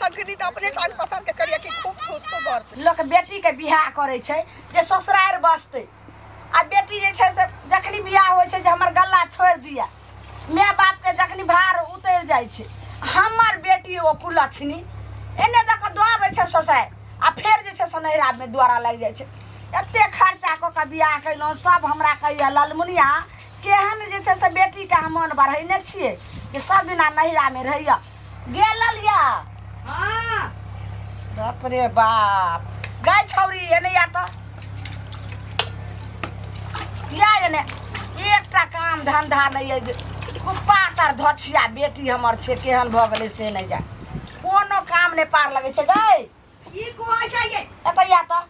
संकनी तऽ अपने टांग पसार के करिया कि खूब ठूसतो घर पे। लोक बेटीके बियाह करै छै जे ससुरारि बसतै आ बेटी जे छै से जखनी बियाह होइ छै जे हमर गल्ला छोड़ि दिअ माय बापके जखनी भार उतरि जाइ छै हमर बेटी एगो कुलक्षणी एने दऽ कऽ दऽ आबै छै ससुरारि आ फेर जे छै से नैहरामे द्वारा लागि जाइ छै एते खर्चा कऽ कऽ बियाह केलहुँ सब हमरा कहैए ललमुनिया केहन जे छै से बेटीके अहाँ मन बढ़ेने छियै जे सब दिना नैहरामे रहैए गेल या हाँ बाप रे बाप गाय छौरी एने या तऽ या एने एकटा काम धंधा नहि अइ कुप्पा तर धछिया बेटी हमर छै केहन भऽ गेलै से नहि जाय कोनो काम नहि पार लगै छै गै की कहै छै गे एतऽ या तऽ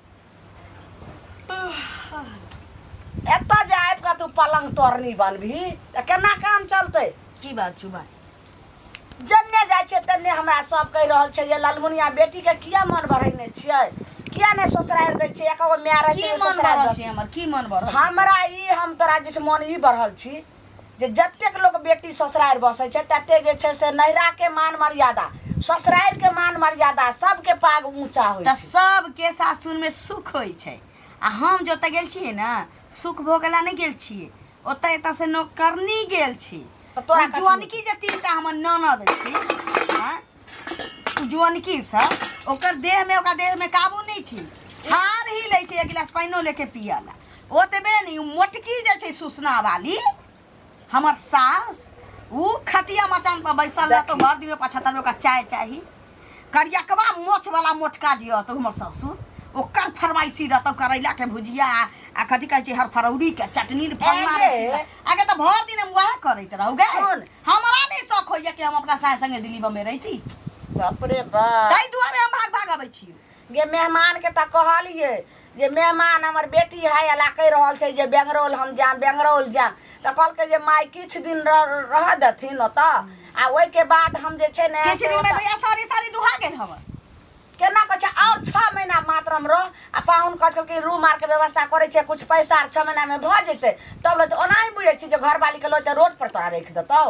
एतऽ जे आबि कऽ तू पलंग तोड़नी बनबही तऽ केना काम चलतै की बात छौ भाय जन्ने जाइ छियै तन्ने हमरा सब कहि रहल छै जे ललमुनिया बेटीके किया मन बढ़ेने छियै किया नहि ससुरारि दै छियै एक गो माय रहै की छै मन ससुरारि बढ़ल दै छै छै। हमर की मन बढ़ल छै? हमरा ई हम तोरा जे छै मन ई बढ़ल छी जे जतेक लोक बेटी ससुरारि बसै छै ततेक जे छै से नैहराके मान मर्यादा ससुरारिके मान मर्यादा सबके पाग ऊँचा होइ तऽ छै सबके सासुरमे सुख होइ छै आ हम जतऽ गेल छियै ने सुख भोगला नहि गेल छियै ओतऽ एतऽ से नौकरनी गेल छी तऽ तोरा ओ कथी? जुअनकी जे तीनटा हमर ननद छी आँय? ओ जुअनकी सब ओकर देहमे ओकरा देहमे काबू नहि छी हार ही लै छै एक गिलास पानिओ लेके पियऽ ला ओतबे नहि ओ मोटकी जे छै सुसना वाली हमर सास उ खटिया मचान पर बैसल रहतो भर दिन में 75 ओकरा चाय चाही करियकवा मोछ वाला मोटका जे रहतो हमर ससुर ओकर फरमाइशी रहतो करैला के भुजिया आ कथी कहै छै हरफरौरी के चटनी फलना रे एगे। चिल्ला। आगे तऽ भर दिन हम वएह करैत रहू गे सुन। हमरा नहि शौक होइया कि हम अपना सास संगे दिल्ली बम्बे रहिती बाप रे बाप ताहि दुआरे हम भाग भाग अबै छी गे मेहमानके तऽ कहलियै जे मेहमान हमर बेटी है अला कहि रहल छै जे बेंगरौल हम जायब बेंगरौल जायब तऽ कहलकै जे माय किछु दिन रहऽ देथिन ओतऽ आ ओहिके बाद हम जे छै ने किछु से दिन में ओतऽ- तऽ सारी सारी दुहा गेल हमर केना कहै छै आओर 6 महीना मात्र हम रह आ पाहुन कहै छलखिन रूम आरके व्यवस्था करै छियै किछु पैसा आर 6 महीनामे भऽ जेतै तब लऽ ओनाही बुझै छी जे घरवालीके लऽ तऽ रोड पर तोरा राखि देतौ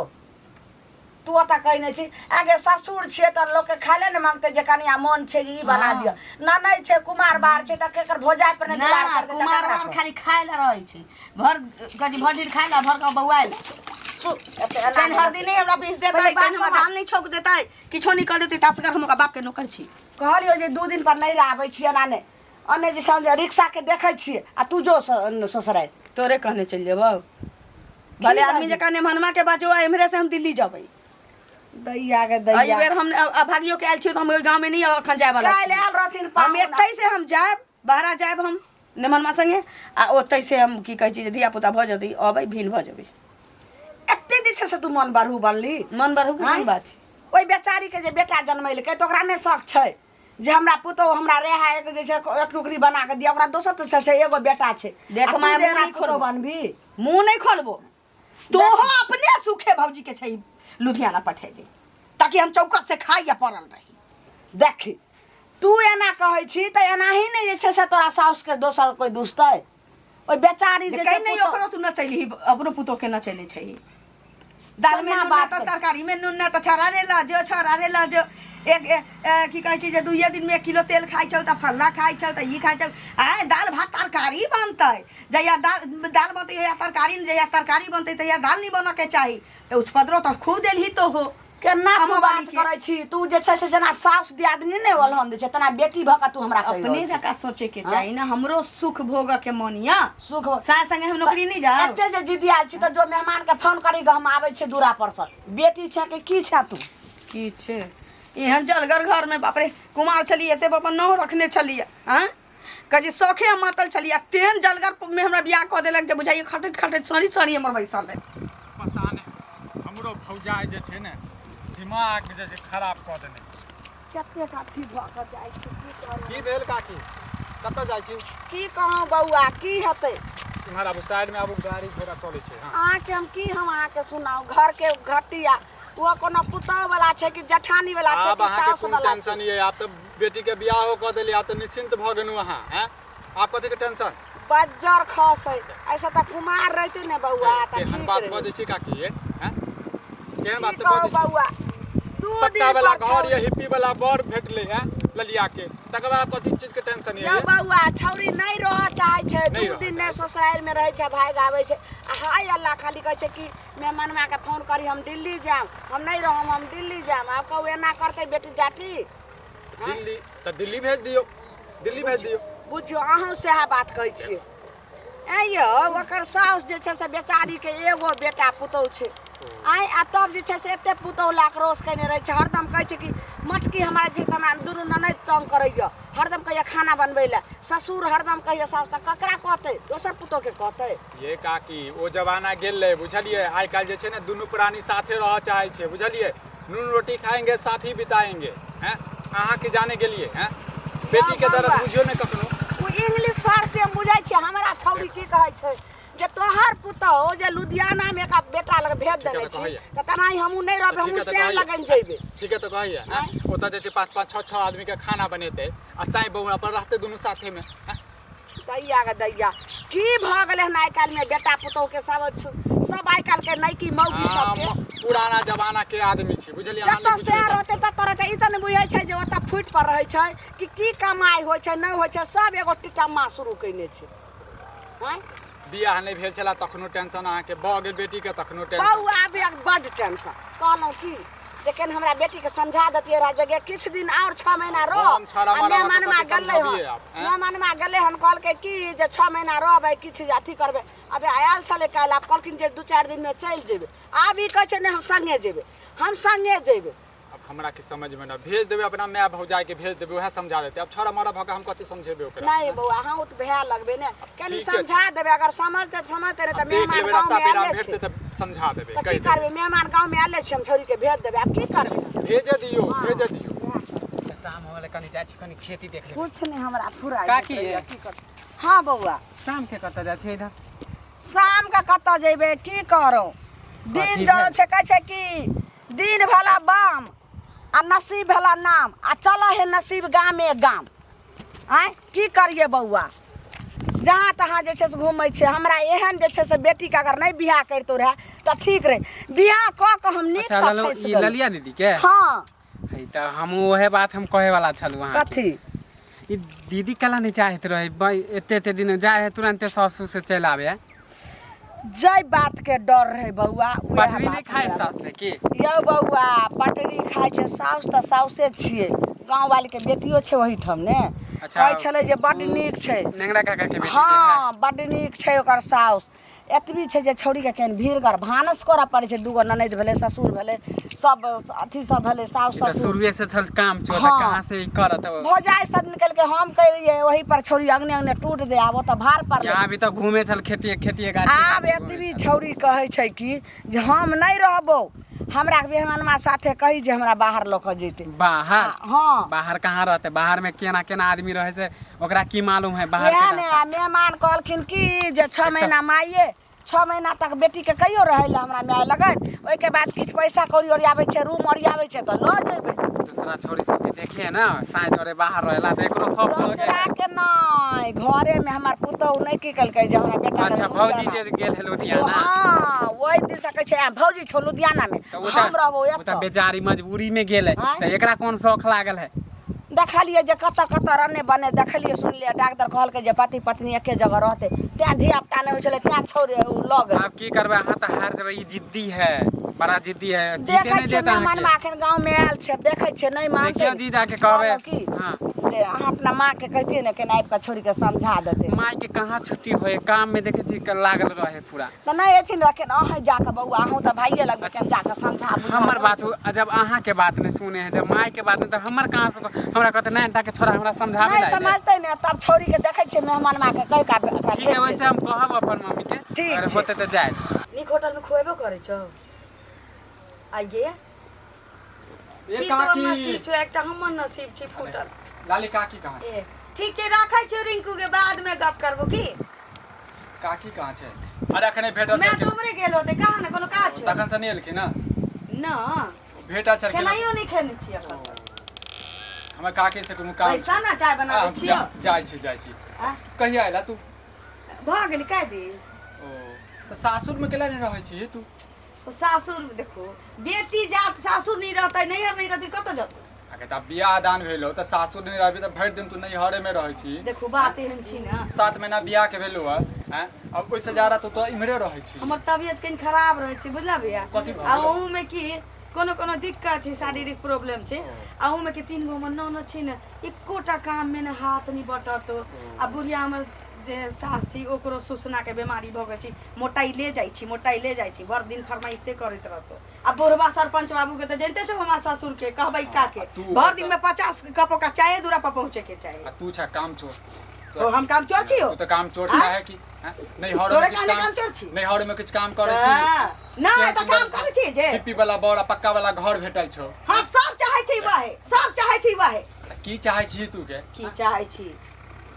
तू ओतऽ कहै नहि छी आगे ससुर छियै तऽ लोकके खाय ले ने मांगतै जे कनिया मोन छै जे ई बना दिअ ननैद छै कुमार बार छै तऽ केकर भोजाइ पर नहि ना दुलार करतै तऽ कुमार केकरा बार करतै? खाली खाय ला रहै छै भर कथी भर दिन खाय ला भर के बौआइ ला एते एना कहीं हरदी नहीं हमरा पीस देतै पहिले बात कहीं हमरा समझ। दाल नहीं छौक देतै किछो नहीं कर देतै तासगर हम ओकरा बाप के नौकर छी कहलियौ जे 2 दिन पर नहि आबै छियै एना नहि ओने जे समझ रिक्शा के देखै छियै आ तू जो ससुरारि तोरे कहने चलि जेबौ भले आदमी बाजू? जकाँ नेमहनमा के बाजो आ एम्हरे से हम दिल्ली जेबै दैया के एहि दैया बेर हम अभागियो के आयल छियै तऽ हम ओहि गाँवमे नहि एखन जाय वाला काल्हि छी आयल रहथिन हम पाहुन। एतै से हम जायब बहरा जायब हम नेमहनमा संगे आ ओतै से हम की कहै छी जे धिया पुता भऽ जेतै अबै भीन भऽ जेबै एते जे छै से तू मन बढ़ू बनली मन बढ़ू के आँय? कोन बात छै ओहि बेचारीके जे बेटा जनमेलकै तऽ ओकरा नहि शौक छै जे हमरा पुतोहु हमरा रेहा एक जे छै एक टुकड़ी बना कऽ दिअ ओकरा दोसर तेसर छै एगो बेटा छै देख आ तू माय, जे मुँह एना नहि पुतोहु खोलबो। बनबी मुँह नहि खोलबो तोहो अपने सुखे भौजी के छै लुधियाना पठे दे ताकि हम चौकस से खाई या पड़ल रही देखी तू एना कहै छी तऽ एनाही नहि जे छै से तोरा साउसके दोसर कोइ दुसतै ओहि बेचारी जे जे छै कहीं नहीं पुतोहु- ओकरो तू न चलही अपनो पुतोह के न चले छै दाल में केना नून ना बात तऽ करी? तरकारी में नून ना तऽ छड़ा रे ला जो छड़ा रे ला जो एक ए, ए, की कहै छै जे दुइये दिन में 1 किलो तेल खाइ छौ तऽ फल्ला खाइ छौ तऽ ई खाइ छौ आय दाल भात तरकारी बनतै जहिया दाल दाल बनतै जहिया तरकारी जहिया तरकारी बनतै तहिया दाल नहीं बनऽ के चाही तऽ उछपदरो तऽ खूब देलही तो हो केना तू अम्मा बात बाली के। करै छी तू जे छै से जेना साउस दियादनी नहि ओलहन दै छै तेना बेटी भऽ कऽ तू हमरा कहि अपने रहल छी। जकाँ सोचे के चाही ना हमरो सुख भोग के मन या सुख सास संगे हम नौकरी नहीं जाओ एते जे जिदियाल छी तऽ जो मेहमान के फोन करी हम आबै छी दूरा पर से बेटी छै कि की छै तू की छै एहन जलगर घर में बाप रे कुमार छलियै एते बाबा नौ रखने छलियै आँ कहै छै शौखे हम मातल छलियै आ तेहन जलगर में हमरा बियाह कऽ देलक जे बुझाइए खटैत खटैत सड़ी सड़ी हमर बैसल है पता नहि हमरो भौजाइ जे छै ने दिमाग जे छै खराब कऽ देने कतेक अथी भऽ कऽ जाइ छै की करू की भेल काकी कतऽ जाइ छी की कहूँ बौआ की हेतै इम्हर आबू साइडमे आबू गाड़ी घोड़ा चलै छै हँ अहाँके हम की हम अहाँके सुनाउ घरके घटिया ओ कोनो पुतोह वाला छै कि जेठानी वाला छै आब कि अहाँके साउस कोन वाला छै टेंशन ये आब तऽ बेटीके बियाहो कऽ देलियै आब तऽ निश्चिन्त भऽ गेलहुँ अहाँ हैं आब कथीके टेंशन बज्जर खसै ऐसे तऽ कुमार रहितै ने बौआ तऽ केहन ठीक बात रहै बजै छी काकी ये हैं केहन की बात तऽ कहू बजै छी बौआ दू पक्का दिन वाला पर घर छौरी ये हिप्पी वाला बर भेटले है ललिया के, तकर बाद कथी चीज के टेंशन यौ ये? बौआ, छौरी नहि रहऽ चाहै छै। नहि 2 रहऽ दिन नहि ससुरारिमे रहै छै, भागि आबै छै। आ हाय अल्लाह, खाली कहै छै कि मेहमानमाके फोन करी, हम दिल्ली जायब, हम नहि रहब, हम दिल्ली जायब। आब कहू, एना करतै बेटी जाति? दिल्ली तऽ दिल्ली भेज दियौ, दिल्ली भेज दियौ। बुझियौ, अहूँ सएह बात कहै छियै। ऐं यौ, ओकर साउस जे छै से बेचारीके एगो बेटा पुतहु छै। आँय, आ तब जे छै से एते पुतहु लए कऽ रोस कयने रहै छै। हरदम कहै छै कि मटकी हमरा जे छै से हमरा दुनू ननदि तंग करैए, हरदम कहैए खाना बनबै लए। ससुर हरदम कहैए साउस, तऽ ककरा कहतै? दोसर पुतहुके कहतै? ये काकी, ओ जमाना गेल रहै, बुझलियै? आइ काल्हि जे छै ने दुनू प्राणी साथे रहऽ चाहै छै, बुझलियै? नून रोटी खाएंगे, साथी बिताएंगे। हैं, अहाँ के जाने गेलियै हैं? बेटी के दर्द बौआ। बुझियौ ने कखनो। ओ इंग्लिश फारसी हम बुझै छियै। हमरा छौड़ी की कहै छै जे तोहर पुतहु जे लुधियानामे एक बेटा लग भेज ठीक है, देने तऽ छी, कहैया। तऽ तेनाही हमहूँ नहि रहबै, ठीक हमहूँ है, तऽ सएह कहैया। लगन जेबै। ठीक है, तऽ कहैया हैं, ओतऽ जे छै 5 5 6 6 आदमी के खाना बनेतै आ साई बौआ पर रहतै दुनू साथे में, हैं? दैया गे दैया, की भऽ गेलै हन आइ काल्हिमे बेटा पुतहुके? सब सब आइ काल्हिके नैकी मौगी सबके। पुराना जमाना के आदमी छी, बुझलियै अहाँ? जतऽ नहि सएह बुझबै। रहतै ततऽ रहतै। ई तऽ नहि बुझै छै जे ओतऽ फुटि पर रहै छै कि की कमाइ होइ छै, नहि होइ छै। सब एगो टिटम्मा शुरू कयने छै, आँय? बियाह नहि भेल छला तखनो टेंशन अहाँके, भऽ गेल बेटीके तखनो टेंशन। बौआ, आब एक बड्ड टेंशन। कहलहुँ की जे केन हमरा बेटीके समझा देतियै रहए जे गे किछु दिन आओर 6 महीना रह। हम छौड़ा आ मारा मेहमानमा कथी गेलै हन। समझबियै आब, आँय? मेहमानमा गेलै हन, कहलकै की जे 6 महीना रहबै, किछु अथी करबै। अबे आयल छलै काल्हि, आब कहलखिन जे 2-4 दिनमे चलि जेबै। आब ई कहै छै नहि, हम सङ्गे जेबै, हम सङ्गे जेबै। अब हमरा की समझ में ना, भेज देबै अपना माय भौजाई के भेज देबै, वएह समझा देतै। अब छौड़ा मारा भऽ के हम कथी समझेबै ओकरा? नहि बौआ, अहाँ तऽ भए लगबै ने, कनि ठीक है। समझा देबै। अगर समझतै तऽ समझतै, नहि तऽ अब देख मेहमान लेबै, रास्ता गाँवमे पेरा आयले भेटतै छै तऽ समझा देबै, तऽ कहि की देबै। करबै? मेहमान गाँवमे आयले छै, हम छौड़ीके भेज देबै। आब की करबै? भेजे दियौ, भेजे दियौ। तऽ शाम हो गेलै, कनि जाइ छी, कनि खेती देख लेबै। कुछ नहि हमरा फुराइ काकी। दैत रहैए, की कर। हँ बौआ। शाम के कतऽ जाइ छी इधर? शामके कतऽ जेबै? की करू, दिन कथी जरो भेल? छै। कहै छै कि दिन भेला बाम आ नसीब भेला नाम, आ चल हे नसीब गामे गाम। आँय, की करियै बौआ? जहाँ तहाँ जे छै से घूमै छै। हमरा एहन जे छै से बेटीके अगर नहि बियाह करितौ रहए तऽ ठीक रहै। बियाह कऽ कऽ हम नीकसँ अच्छा ललो फँसि ई गेलहुँ। ललिया दीदी के? हँ। है तऽ हमहूँ ओहे बात हम कहे वाला छलहुँ अहाँके। कथी? ई दीदी कला नहि चाहैत रहे एते एते दिन जाइ है, तुरंते सासु से चलि आबै है। जै बातके डर रहै बौआ, उएह पटरी नहि बात खाइ हमरा। सास से की? यौ बौआ, पटरी खाइ छै साउस तऽ साउसे छियै। गाँववालीके बेटियो छै ओहिठाम ने। अच्छा, कहै छलै जे बड्ड नीक छै। नेंगरा काका के बेटी जे है? हँ, बड्ड नीक छै ओकर साउस। एतबी छै जे छौड़ीके कनि भीड़गर भानस करऽ पड़ै छै। दूगो ननदि भेलै, ससुर भेलै, सब अथी सब भेलै, साउस ई तऽ ससुर। शुरुए से छल काम चोर, तऽ हँ। कहाँ से ई करत? भौजाइ सब निकलि के हम कहियै, ओही पर छौड़ी अङ्गने अङ्गने टूट दे। आब ओतऽ भार पड़लै। यहाँ भी तऽ घूमे छल खेती खेती गाछी आब गाछी घूमे एतबी छल। छौड़ी कहै छै कि जे हम नहि रहबौ, हमरा मेहमानमा साथे कही जे हमरा बाहर लऽ कऽ जेतै। बाहर? हँ। बाहर कहाँ रहते? बाहर में केना केना आदमी रहे से ओकरा की मालूम है बाहर वएह के ने। दशा? आ मेहमान कहलखिन कि जे 6 महीना माइए, 6 महीना तक बेटीके कहियो रहै लए हमरा माय लगन, ओहिके बाद किछु पैसा कौड़ी ओरियाबै छै, रूम ओरियाबै छै तऽ लऽ जेबै। दूसरा छोरी सबके देखिए ना, साँझ अरे बाहर रहेला तऽ एकरो शौक हो गेल। दोसरा के नहि, घरेमे हमर पुतहु नहि की केलकै जे हमरा बेटा अच्छा, भौजी जे गेल है लुधियाना? हँ, ओहि दिनसँ कहै छै, आ भौजी छौ लुधियानामे, तऽ ओ हम रहबौ तऽ ओ तऽ एतऽ। बेचारी मजबूरी में गेल है। आँय? तऽ एकरा कोन शौक लागल है? देखलियै जे कतऽ कतऽ रन्ने बने, देखलियै सुनलियै। डॉक्टर कहलकै जे पति पत्नी एके जगह रहतै, तेँ धिया पुता नहि होइ छलै, तेँ छोड़ि ओ लऽ गेलै। आब की करबै? अहाँ तऽ हार जेबै। ई जिद्दी है, बड़ा जिद्दी है, जीते देखै नहीं छियै देता अहाँके। मेहमानमा एखन गाँवमे आयल छै, देखै छियै, नहि मानतै। देखियौ, जीजा के कहबै। कहलहुँ की हाँ। जे अहाँ अपना माँके कहितियै ने, केना आबि कऽ छोड़िके समझा देतै। माय के कहाँ छुट्टी होए? काम में देखे छी लागल रहे पूरा। तऽ नहि एथिन रखन, अहाँ जाकऽ बौआ, अहूँ तऽ भाइये लगबै, केना जाकऽ समझा बुझा हमर देबै। बात जब अहाँ के बात नहीं सुने है, जब माय के बात नहीं, तब हमर कहाँ से हमरा कहते नहीं ताके छोरा हमरा समझावे नहि ला अइले। समझतै ने तब छौड़ीके देखै छियै, मेहमान माँके कहि कऽ ओकरा ठीक है, भेज वैसे हम कहब अपन मम्मी के। ठीक अगर छै। होते तऽ जाए। नीक होटलमे खुएबो करै छौ आइये? ए की तोहर काकी। नसीब छौ, एकटा हमर नसीब छै फूटल। लाली काकी कहाँ छै? ए ठीक छै, राखै छियौ रिंकू के, बादमे गप करबो की। काकी कहाँ छै? अरे अखने भेटल मैं छलखिन। तऽ उम्हरे गेल होते, कहाँ ने कोनो काज छौ। तखन से नहि एलखिन ना? ना। भेटल छलखिन। खेनाइयो नहि खेने छी एखन तक। हमर काकी से कोनो काम पैसा ना चाय बना दै छियौ। जाइ छी, जाइ छी। आ? कहिया अयला तू? भऽ गेली कै दिन। ओ तऽ सासुरमे केला नहि रहै छी तू? तो सासुर देखो बेटी जात सासुर नहीं रहतै नैहर नहीं रहतै कतऽ जेतै? अगे तऽ बियाह दान भेलो तऽ सासुर नहि रहबी तऽ भरि दिन तू नैहरे में रहै छी। देखो बात एहन छी ना। 7 महीना बियाह के भेलो है, हैं? अब ओहिसँ ज्यादा तू तो इम्हरे रहै छी। हमर तबियत कनि खराब रहै छै, बुझला भैया? कथी भऽ आ गेलौ? ओहूमे की कोनो कोनो दिक्कत छै, शारीरिक प्रॉब्लम छै। आ ओहूमे की 3 गो हमर ननद छै ने, एकोटा काममे ने हाथ नहि बटत। आ बुढ़िया हमर जे सास छी, ओकरो सुसनाके बेमारी भऽ गेल छै, मोटाइले जाइ छी, मोटाइले जाइ छी, भरि दिन फरमाइशे करैत रहतौ। आ बुढ़बा सरपंच बाबू के तऽ जनिते छौ, हमरा ससुर के कहबै का के आ तू भरि दिन में 50 कप ओकरा चाये दूरा पर पहुँचे के चाही। आ तू छा काम चोर। तो हम काम चोर छियो? तू तऽ काम चोर आँय? छा है कि, हैं? नैहर तोरे में किछु काने काम चोर छी? नैहर में किछु काम करै छी? हाँ, नहि केहन तऽ काम सुन्दर करै छी जे हिप्पी वाला बड़ आ पक्का वाला घर भेटल छौ। हाँ, सब चाहै छी वाहे, सब चाहै छी वाहे। तऽ की चाहै छी तू के? की चाहै छी?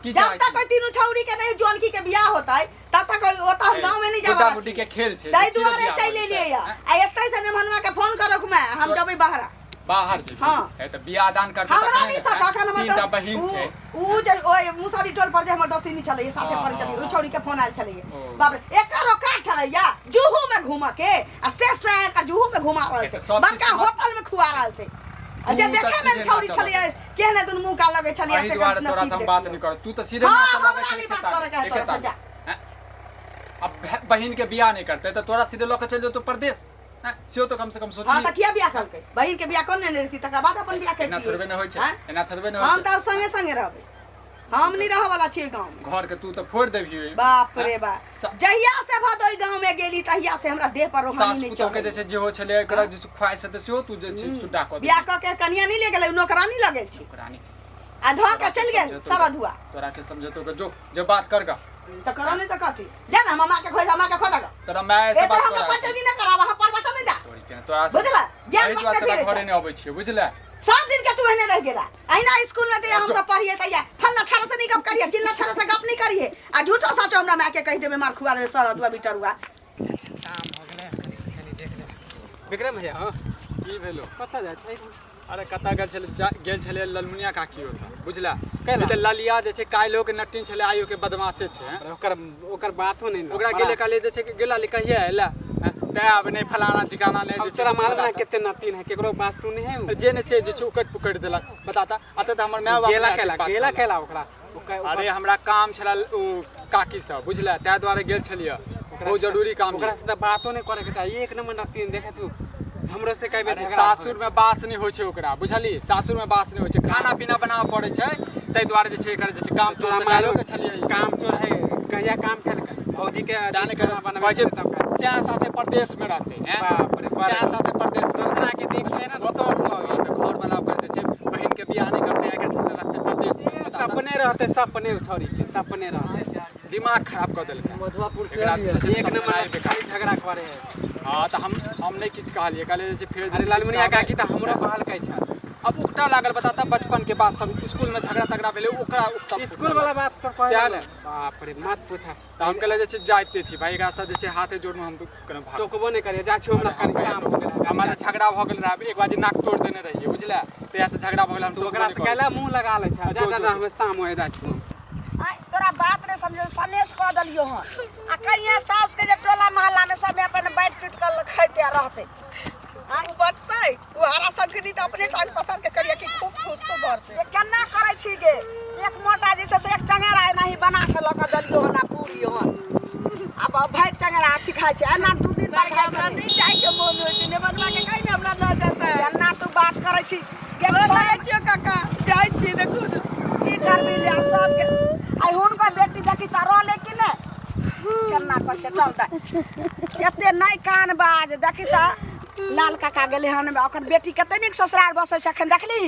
की जब चाहै तक छी? ओहि तीनू छौड़ी के नहीं जुअनकी के बियाह होतै तब तक ओतऽ हम गाँव में नहीं गुड्डा जाबे। गुड्डी के खेल छै। ताहि जे सीधे दुआरे बियाह चलि भऽ एलियै जेतै, या हैं? आ एतै से नेमहनुआ के फोन करक मैं, हम जबै बाहर। बाहर जेबही? हाँ। हे तऽ बियाह दान करतै हमरा तखने नहीं ने, सक हैं? अखन हमर तीनटा दोस्त बहिन उ छै। उ जे ओइ मुसरी टोल पर जे हमर दोस्ती छलै, साथे हाँ, पढ़ै छलै, हाँ, उ छौड़ी के फोन आयल छलै। ओ। बाप रे, एकर औकात छलैया जुहू में घूमऽ के आ से से का जुहू में घुमा रहल ए छै, तऽ सब बड़का चीज होटल में खुआ रहल छै। आ जे तू तऽ देखे में सीधे छौड़ी नाचऽ छलैया, केहने दुनू मुँह का लगै छलैया एहि से दुआरे नसीब तोरा से हम बात देखियौ। नहीं करब। तू तऽ सीधे हाँ, नाचऽ लागै हमरा छलै नहीं बात एके करऽ के है एके तोरा से, जा। हैं? अब बहिन के बियाह नहीं करते तऽ तोरा सीधे लऽ के चलि जेतौ परदेश, हैं? सेहो तऽ कम से कम हाँ सोची। तऽ किया बियाह करलकै? बहिन के बियाह कोन ने रहती, तकरा बाद अपन बियाह एना करतियै। थोड़बे नहि होइ छै। आँय? एना थोड़बे नहि होइ हम छै। तऽ संगे संगे रहबै, हम नहीं रहऽ वाला छियै गाँव में। घर के तू तऽ फोड़ि देबही। बाप रे बाप, जहिया से भदोई गाँव में गेली तहिया से हमरा देह पर रोहानी सास नहीं पुतोह के चढ़ै। जे छै, जे हो छलै, एकरा जे छै ख्वाहिश हेतै सेहो तू जे छै सुड्डा कऽ बियाह देबही। कऽ के कनिया नहीं ले गेलै, नौकरानी लगल छी रानी आ धऽ के चलि गेल सरधुआ। तोरा के समझेतो के जो जे बात कर गा। तऽ करऽ नहीं तऽ कथी, जा ना मामा के खोज, मामा के खोज गा। तोरा माय से एते बात हमरा कर। पंचायती नहि कराबऽ, हम परवचन नहीं जा। तोरी के तोरा से बुझला? ज्ञान एहि दुआरे बाँटते तोरा फिरै घरे छै। नहि अबै छियै, बुझले? सब दिन के तू एहने रह गेला। अहिना स्कूल में जहिया हम सब पढ़िए तहिया फल्ला छाड़ा से नहीं गप करिए, चिल्ला छाड़ा से गप नहीं करिए, आ झूठो सचो हमरा माय के कहि देबे, मार खुआ देबे सरदुआ बिटरुआ। अच्छा, शाम हो गेलै, कनि कनि देख ले। विक्रम भैया हो। की भेलो? कतऽ जाइ छै? अरे कतऽ गेल छलै, गेल छलै ललमुनिया काकी ओतऽ, बुझला? कैला? ई तऽ ललिया जे छै काल्हिो के नटिन छलै, आइयो के बदमाशे छै, हैं? अरे ओकर ओकर बातो नहि ने। ओकरा गेले कहले जे छै कि गेला ले कहिया एला, हैं? तैं आब नहि फलाना ठिकाना नहि अब जे छै तोरा मालूम ना बताता। कते नटीन है, केकरो बात सुने है उ? जे नहि से जे छै उकटि पुकटि देलक, बताता। अतऽ तऽ हमर माय बाप गेला नहि कैला बात गेला कहलक। कैला ओकरा अरे हमरा काम छलै ओ काकी सब, बुझले? ताहि दुआरे गेल छलियै, बहुत जरूरी काम। ओकरा से तऽ बातो नहि करे के चाही, एक नंबर नटीन। देखै छु हमरो से कई बेर अरे झगड़ा भऽ सासुर में बास नहि होइ छै ओकरा, बुझली? सासुर में बास नहि होइ छै, खाना पीना बनाबऽ पड़ै छै, ताहि दुआरे जे छै एकर जे छै काम गेल। तोरा चोर तऽ मालूम काल्हिओ के छलियै। काम चोर है, कहिया काम केलकै? भौजी के जाने खाना कर बनबै कहै छै छै तब खाइ। सएह साथे परदेश में रहतै, हैं? बाप रे बाप। सएह साथे परदेश में। दोसरा के देखिए ना तो शौक लगे। तऽ घर वाला ओकर जे छै बहिन के बियाह नहि करतै, एकर साथे रहतै परदेश में। ए, सपने रहते, सपने उ छौरी के सपने रहते। दिमाग खराब कऽ देलकै। मधुआपुर से एकरा एलियै। जे छै एक नंबर समझाए बेकार। खाली झगड़ा करे है। हँ तऽ हम नहि किछु कहलियै, कहलियै जे छै फेर जे अरे छै किछु लालमुनिया कहबै। काकी तऽ हमरो कहलकै छल। अब उकटा लागल, बताता, बचपन के बात सब, स्कूल में झगड़ा तगड़ा भेलै, ओकरा उकटा स्कूल वाला बात सब कहै सएह ने ने। बाप रे, मत पूछा। तऽ हम कहले जे छै जाइते छी भाई, एकरा से जे छै हाथे जोड़मे हम कोनो भाग टोकबो नहि करिए, जा छी हमरा, कनि शाम हो गेलै। हमरा झगड़ा भऽ गेल रहै एक बार जे नाक तोड़ देने रहियै, बुझले? तहिया से झगड़ा भऽ गेल, हम तू ओकरा से कैला मुंह लगा लै छ? जा जा जा, हमे शाम हो जा छी। आँय, तोरा बात नहि समझ, सनेस कऽ देलियौ हन आ कहिया साउस के जे टोला मोहल्ला में सब अपन बैठ चुट कऽ खैते रहते। ओ बटतै ओ हरा संखनी तऽ अपने टांग पसार के करिया कि खूब ठूसतो भरतै। ये केना करै छी गे? एक मोटा जे छै से एक चंगेरा एनाही बना के लऽ कऽ देलियौ हन आ पूरी हन, आब भरि चंगेरा अथी खाइ छै एना 2 दिन पर भाई, हमरा नहीं जाए के मन होइ छै, बनवा के कहीं हमरा न जाता है। केना तू बात करै छी गे? गोर लगै छियौ काका, जाइ छी, देखू ने। की करबी ले आब सबके? आइ हुनकर बेटी देखी तऽ रहलै कि नहि, केना कहै छै। चल तऽ एते नहि कान बाज। देखी तऽ लाल काका गेलै हन, ओकर बेटी कते नीक ससुराल बसै छै अखन। देखली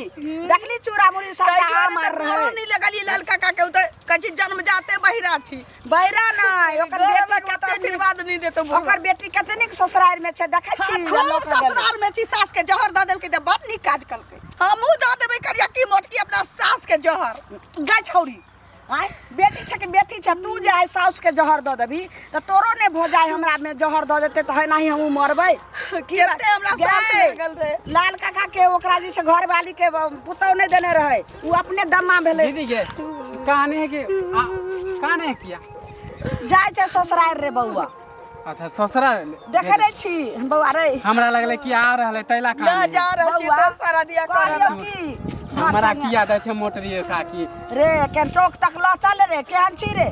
देखली, चूड़ा मुड़ी ताहि सबटा दुआरे आम तऽ आर गोरो रहै। नहि लगलियै लाल काका के, ओ तऽ कहै छै जन्म जाते बहिरा छी। बहिरा नहि, ओकर गोरो बेटी लगबो तऽ कते नीक आशीर्वाद नहि देतौ बुढ़वा। ओकर बेटी कते नीक ससुराल में छै, देखै हाँ, छी? खूब लऽ कऽ गेलै। ससुराल में छी, सास के जहर दऽ देलकै तऽ बड़ नीक काज केलकै। हमहूँ दऽ देबै करिया की मोटकी अपना सास के जहर। गै छौरी, आँय, बेटी छै कि बेटी छै? तू जे आइ साउसके जहर दऽ देबही तऽ तोरो नहि भऽ जाय, हमरा मे जहर दऽ देतै तऽ एनाही हमहूँ मरबै की? कते हमरा साथ गै, लागल रहै। लाल काका के ओकरा जे छै घरवाली के पुतहु नहि देने रहै, ओ अपने दम्मा भेलै। दीदी के कहानी है कि कहानी है किया जाइ छै ससुरारि रे बौआ। अच्छा ससुरा देखे नहि छी हम बौआ रे हमरा लगलै कि आ रहलै तैला ना कहानी जा रहल छी बौआ, तऽ सारा दिया कहलियौ कर की धर हमरा चंगा। किया दै छै मोटरी काकी रे केहन चौक तक लऽ चल रे केहन छी रे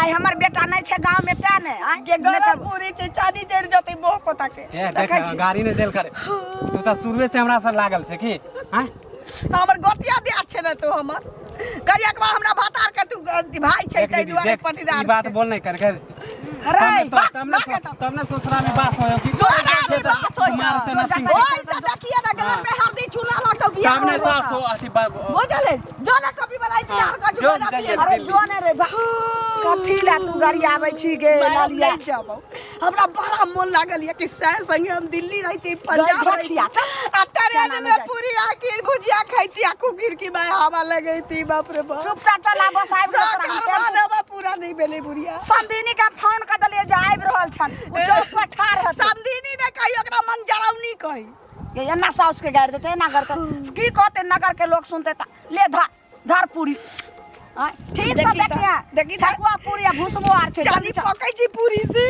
आइ हमर बेटा नहि छै गाँव में तें ने आँय? के नहि गरम तऽ पूरी छै चानी चढ़ि जेतै मोह पता के ए देख देखै छी। गाड़ी नहि देल करे तू तऽ शुरुए से हमरा से लागल छै की आँय हमर गोतिया दिया छै ने तू हमर करिया के हमरा भातार के तू भाई छै देख ताहि दीदी, दुआरे देख, पटीदार ई बात छै। बोल नहीं कर के रे तब तब बाक ने तब। तब ने ससुरा में बास होयो कि तोरा भी बास होइ मार से छौ। नथिंग ओइ से देखिए ना घर में हरदी चूना लटो बिया तब ने सास हो अथी बुझले जो ना कॉपी वाला इंतजार हाँ, कर जो जो ना जाइए। पिए अरे जो ने रे कथी ला तू गरियाबै छी गे मैं लालिया नहीं जाबो हमरा बड़ा मन लागल ये कि सै संगे हम दिल्ली रहती पंजाब गई रहती छिया, चल। आ ट्रेन चल, में आने पूरी आके भुजिया खैती आ खिड़की में हवा लगैती बाप रे बाप चुपचाप चल आ बस आबि गेल तोरा हम करवा टेम्पू। देबा पूरा नहीं भेलै बुढ़िया समधिनी के फोन कर देलियै जे आबि रहल छन ओ चौक पर ठाढ़ हतै समधिनी ने कही ओकरा मन जरौनी कही ये एना साउस के गारि देतै एना करतै की कहतै नगर के लोग सुनतै तऽ ले धर धर पूरी आँय, ठीक से देखी तऽ, देखिए देखी तऽ। ठकुआ पूरी आ भुसबो आर छै चाली जल्दी चल। पकै छी पूरी से।